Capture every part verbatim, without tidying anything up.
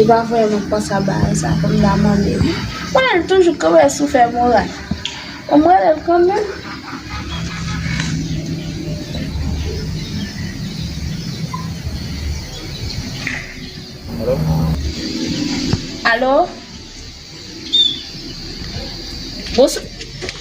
M pa vrèman panse a bagay sa, fò m ta mande li. Mwen, l toujou kanpe sou fè moral. Bon, m rele l kanmenm. Alo? Alo? Bonswa,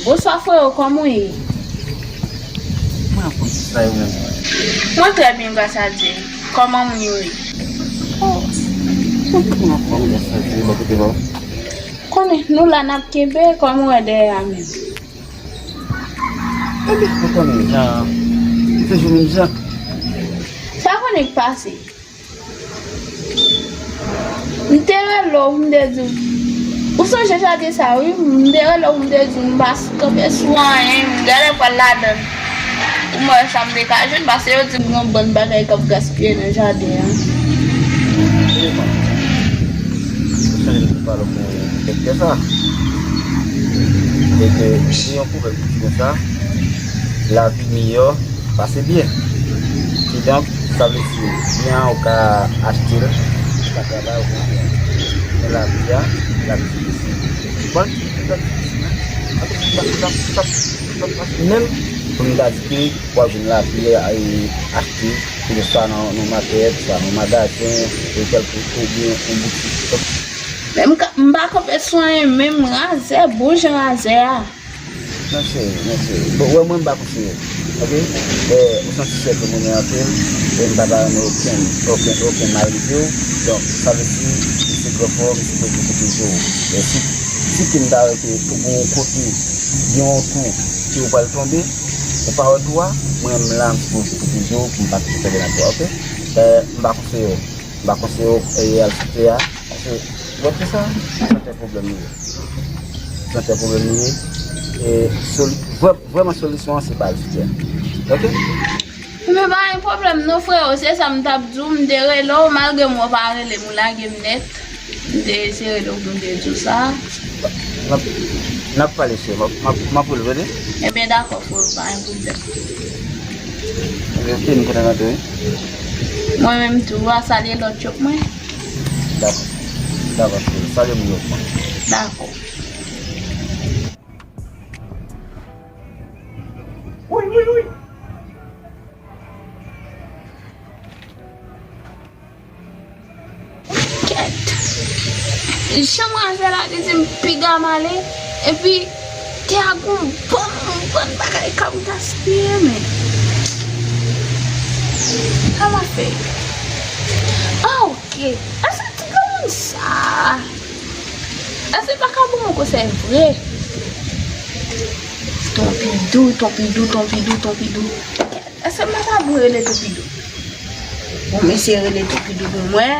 bonswa, freo, kòman w ye? Mwen ap konn sa yo menm. Mwen trè byen, gras a Dye. Kòman moun yo ye? Oh, mwen ap konn sa yo bò kote pa w. Konnen, nou la n ap kenbe, kòman w wè dèyè a menm? Ebyen, ou konnen jan, se jou menm jan. Sa konnen k pase? M te rele w, m te di w. Ou sonje jaden sa, wi? M te rele w, m te di w, m pa s-, kanpe sou anyen, m genlè pral ladan l. Pou m wè sa m te ka jwenn, paske yo di m gen yon bann bagay k ap gaspiye nan jaden an. Ou sonje m te pale w pou sektè sa? E ke si yon pwoblèm konsa, lavi miyò pase byen. Kidonk, sa vle di, byen an ou ka achte l, ou ka travay, ou ka fè. Men lavi a, lavi difisil. Ou konprann? Lavi difisil, men. Menm pou m ta di ke w ap jwenn lavi, e, achte, keseswa nan, nan makèt, swa nan magazen, e kèlke, oubyen yon boutik. Men m ka, m pa kanpe sou anyen, menm razè, bon jan razè a. Non, cheri, non, cheri. Bon, wè, mwen, m pa konseye w. Oke? E, ou santi sèl ke moun yo anpil, e m pa ta renmen okenn, okenn, okenn mal rive w. Donk, sa vle di, misye gran fò, misye poko pwoteje w. E si, si ke m ta wè ke ou gen yon kote, gen yon twou, ke ou pral tonbe, ou pa wè twou a, mwen, m la, m sipoze pwoteje w, pou m pa kite w tonbe nan twou a, oke? E, m pa konseye w. M pa konseye w, e, al site a, paske, wè, tout sa, se yon pwoblèm li ye. Se yon pwoblèm li ye. E, soli-, vrè-, vrèman, solisyon an, se pa al site a. Oke? Men pa gen pwoblèm non, freo, se sa m t ap di w, m te rele w, malgre m wè w pa rele m, ou lage m nèt. M te eseye rele w pou m te di w sa. N ap, n ap pale, cheri. M ap, m ap, m ap rele w, tande? Ebyen, dakò, freo, pa gen pwoblèm. Ebyen, oke, nou kontan tande, wi. Mwen menm tou, w a salye lòt yo pou mwen. Dakò. Dakò, cheri. Salye moun yo pou mwen. Dakò. Wi, wi, wi. Kèt. Jan manzè la te di m piga m ale, epi te a gon bann, bann bagay k ap gaspiye, men. Sa m ap fè? Ah, oke. Èske ti granmoun sa? Èske l pa ka ban m yon konsèy vre? Tonpidou, tonpidou, tonpidou, tonpidou. Èske m pa ta dwe rele Toupidou? Bon, m eseye rele Toupidou pou m wè.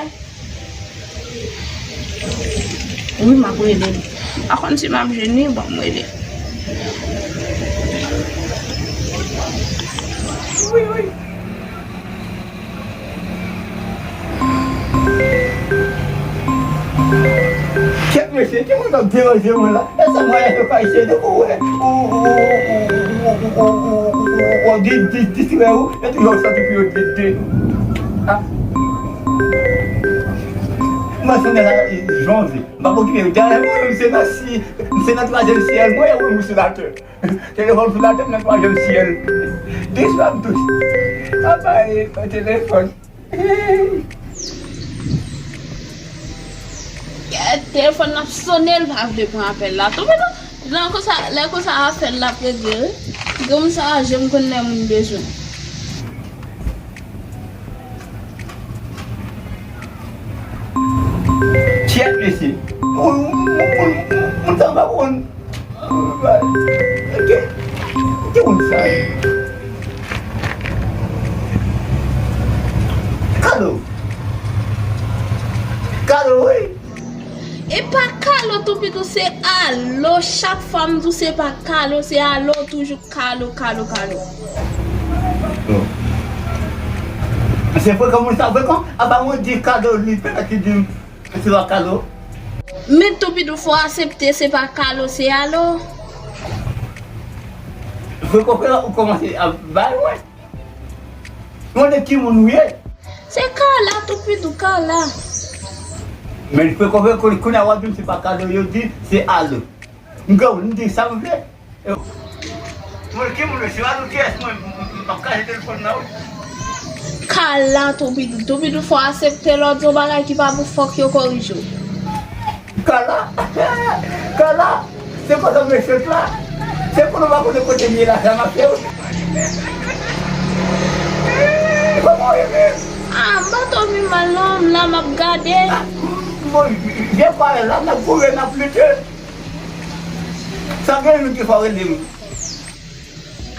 Wi, m ap rele l. M pa konn si m ap jwenn li, bon, m rele. Wi, wi. Kèt mesye, ki moun k ap deranje mwen la? E sa mwen yo ka eseye de pou wè ou, ou, ou, ou, ou, ou, ou, ou, ou, ou, ou, ou, di, di, distrè ou, e toujou ap sòti pou yo de, de. Ah. Mwen se nèg la, Jonze. M pa okipe yo. Dèyè mwen, se nan si, se nan twazyèm syèl mwen, e mwen sou latè. Telefòn sou latè, m nan twazyèm syèl. Deswa m touche. Apa e telefòn. Telefòn nan ap sonnen, l pa vle pran apèl la. Tonbe nan, nan konsa, lè konsa apèl la ap regle, wi. Granmoun sa a janm konn lè moun bezwen. Kèt mesye. Moun, moun, moun, moun, moun sa pa konn. Ki, ki moun sa ye? Kalo. Kalo, wi. E pa Kalo, Toupidou, se Alo. Chak fwa m di w se pa Kalo, se Alo, toujou Kalo, Kalo, Kalo. Se frekan moun sa, frekan. Apa mwen di Kalo, li petèt li di m se pa Kalo. Men Toupidou, fò w aksepte se pa Kalo, se Alo. Frekan, frekan, ou kòmanse ap bay mwen. Mwen de ki moun ou ye? Se Kala, Toupidou, Kala. Men l frekon frekon, kounye a w ap di m se pa kado yo di, se alo. M gen, m di sa m vle. Mwen ki moun yo, se alo kiyès mwen, m, m, m ap kache telefòn nan wi. Kala Toupidou, Toupidou fò w aksepte lè w di yon bagay ki pa bon fòk yo korije w. Kala, Kala, se konsa mechan la. Se pou nou pa konnen kote m ye la, sa m ap fè wi. Kòman w ye menm? Ah, m pa twò pi mal non, m la m ap gade. Ah, bon, je pa la, n ap kouri, n ap lite. Sa gen nou ki fò rele m.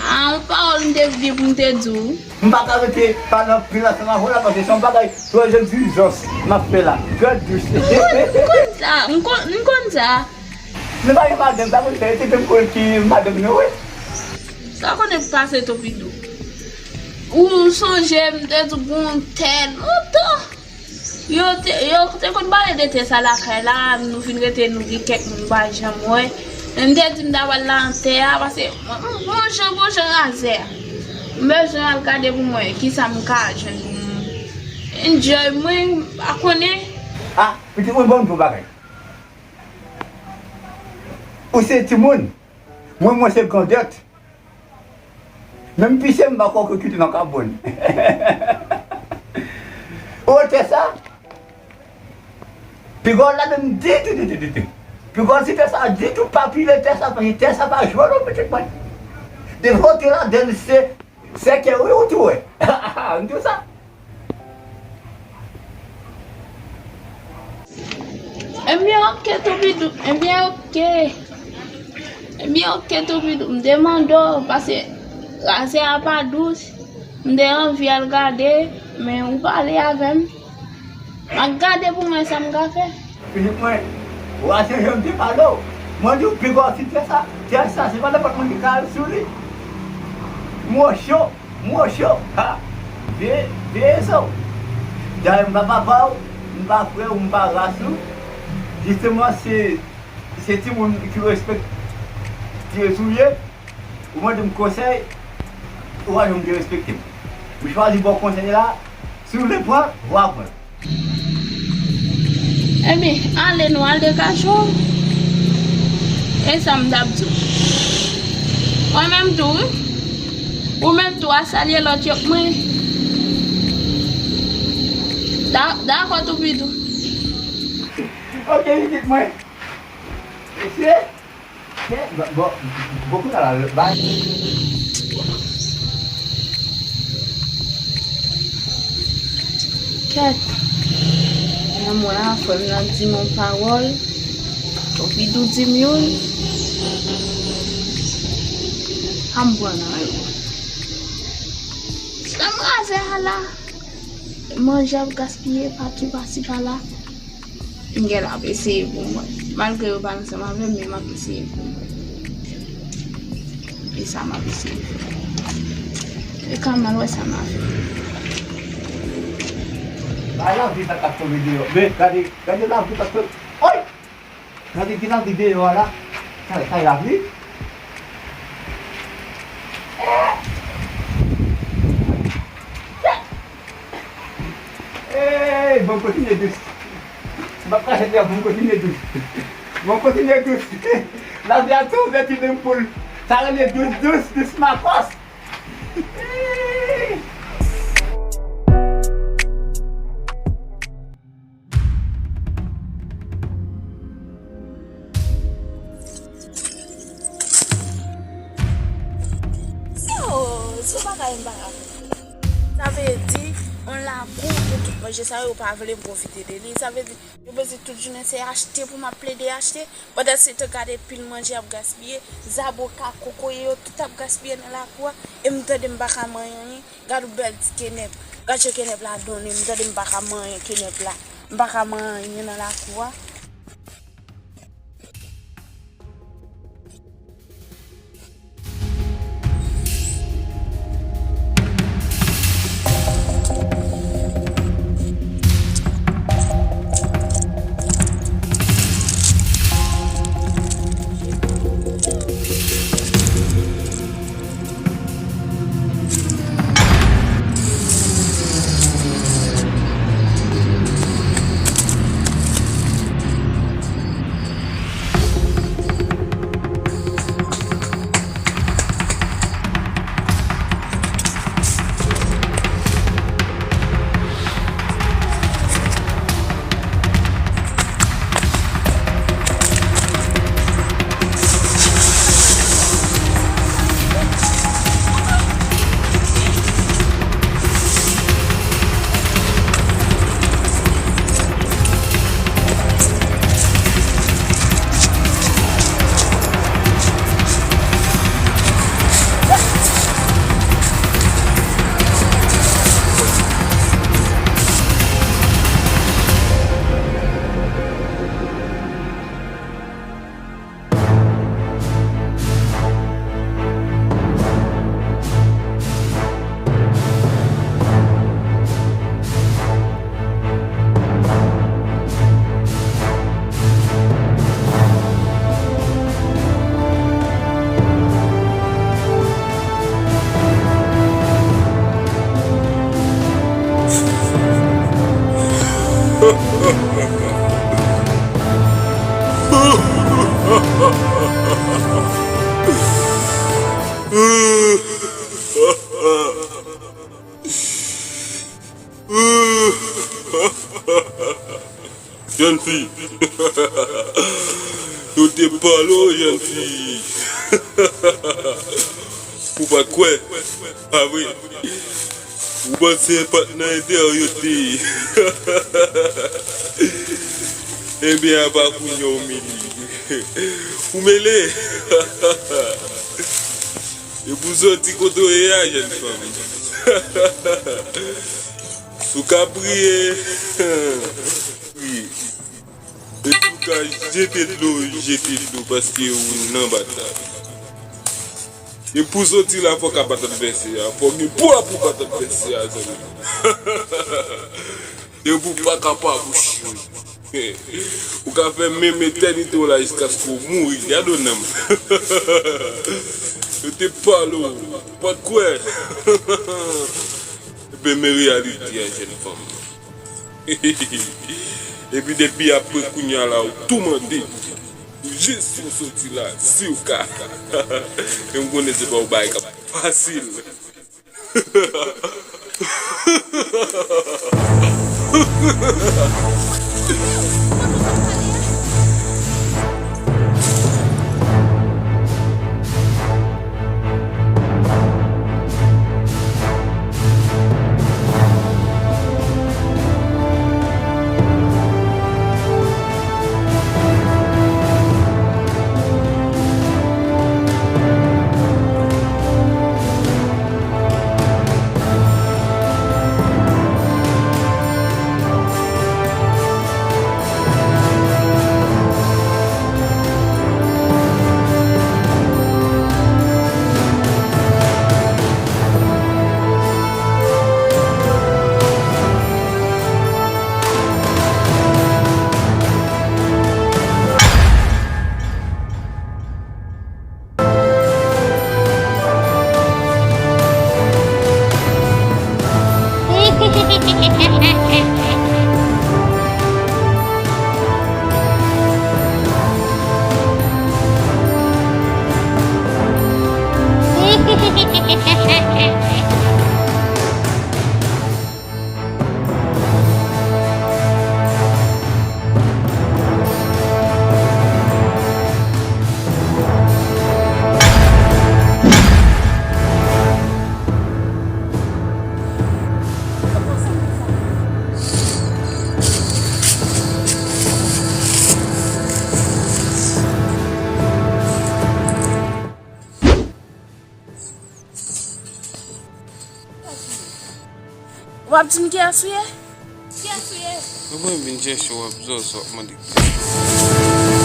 Ah, yon pawòl m te gen pou m te di w. M pa ka rete pale anpil ansanm avè w la, paske se yon bagay trè egzijans m ap fè la. Trè dous. M konn, m konn sa, m konn, m konn sa. Nou pa gen madanm, sa pou fè, se menm kote ki madanm nou, wi. Sa konnen pase Toupidou. Ou sonje m te di w gon tèl lontan. Yo te, yo te konn pale de tè sa lakay la, nou vin rete, nou gen kèk moun nou pa janm wè. Men m te di m ta pral la an tè a, paske mwen, mwen, bon jan, bon jan razè a. M bezwen al gade pou mwen, kisa m ka jwenn pou m enjoy, mwen pa konnen. Ah, pitit mwen, ban m di w bagay. Ou se timoun, mwen, mwen se grandèt. Menm pise m pa kwè w kite nan kabòn. O tè sa, piga w ladann ditou, ditou, ditou. Piga w si tè sa ditou, pa pile tè sa, paske tè sa pa jwe non, pitit mwen. Depi w te ladann, se, se kè wi ou tou wè. M di w sa. Ebyen, oke, Toupidou. Ebyen, oke. Ebyen, oke, Toupidou. M te mande w, paske razè a pa dous. M te anvi al gade, men ou pale avè m. M ap gade pou mwen sa m ka fè. Pitit mwen, ou a se jan m te pale w. Mwen di w, piga w si tè sa, tè sa, se pa nenpòt moun ki ka al sou li. Mwen cho. Mwen cho, ha! Veye, veye sa w. Dayè m pa papa w, m pa frè w, m pa ras ou. Jisteman, se, se timoun ki respekte sou ye. Ou mande m konsèy, ou pa janm te respekte m. M chwazi ba w konsèy la, si w vle pran, w a pran l. Ebyen, ale nou al dekache w. E sa m t ap di w. Mwen menm tou, wi. Ou menm tou, a salye lòt yo pou mwen. Da-, dakò, Toupidou. Ok, pitit mwen. Mesye. Bon, bon, bon, kounye a la, bay. Kèt. Nan mwen a, frè m nan di m yon pawòl. Toupidou di m youn. Pa m pran nan yo. Sa m raze a la. Manje ap gaspiye patou pasi pala. M gen la ap eseye pou mwen. Malgre yo pa ansanm avè m, men m ap eseye pou mwen. E sa m ap eseye fè. E ka mal wè sa m a fè. Bay lavi sa k ap tonbe deyò. Men, gade, gade lavi sa k ap tonbe. Oy! Gade ki lavi deyò a la. Sa, sa e lavi? Ey, bon, kontinye dous. M ap kache deyò, bon, kontinye dous. Bon, kontinye dous. Lavi a tou vèti menm poul. Sa rele dous, dous, dous makòs. Yo, se yon bagay m pa ka konprann. Sa vle di, yon lakou pou tout manje sa yo, yo pa vle m pwofite de li. Sa vle di, yo bezwen tout jounen se achte pou m ap plede achte. Pandan se tan, gade pil manje ap gaspiye, zaboka, kokoye yo, tout ap gaspiye nan lakou a. E m tande m pa ka manyen anyen. Gad yon bèl ti kenèp. Gad jan kenèp la donnen. M tande m pa ka manyen kenèp la. M pa ka manyen anyen nan lakou a. Jèn fi. Yo te pale w, jèn fi. Ou pa t kwè, pa vre? Ou panse pa t nan entè w yo te ye? Ebyen, apa kounye a w mele? Ou mele? E pou soti kote w ye a, jèn fanm. Si w ka priye, priye. E pou w ka jete dlo, jete dlo, paske ou nan batay. E pou w soti la, fò w ka bat advèsè a. Fò w gen pwa pou w bat advèsè a, zanmi. Depi w pa ka pa bouch, ou ka fè menm etènite w la jiskaske w mouri. Gade w nanm. Yo te pale w, ou pa t kwè. Ebyen, men reyalite a, jèn fanm. Epi depi apre kounye a la, ou tou mande. Jis pou w soti la, si w ka. E m konnen se pa yon bagay k ap fasil. W ap di m kiyès ou ye? Kiyès ou ye? Mwen vin chèche w ap zozo, w ap mande kiyès ou ye.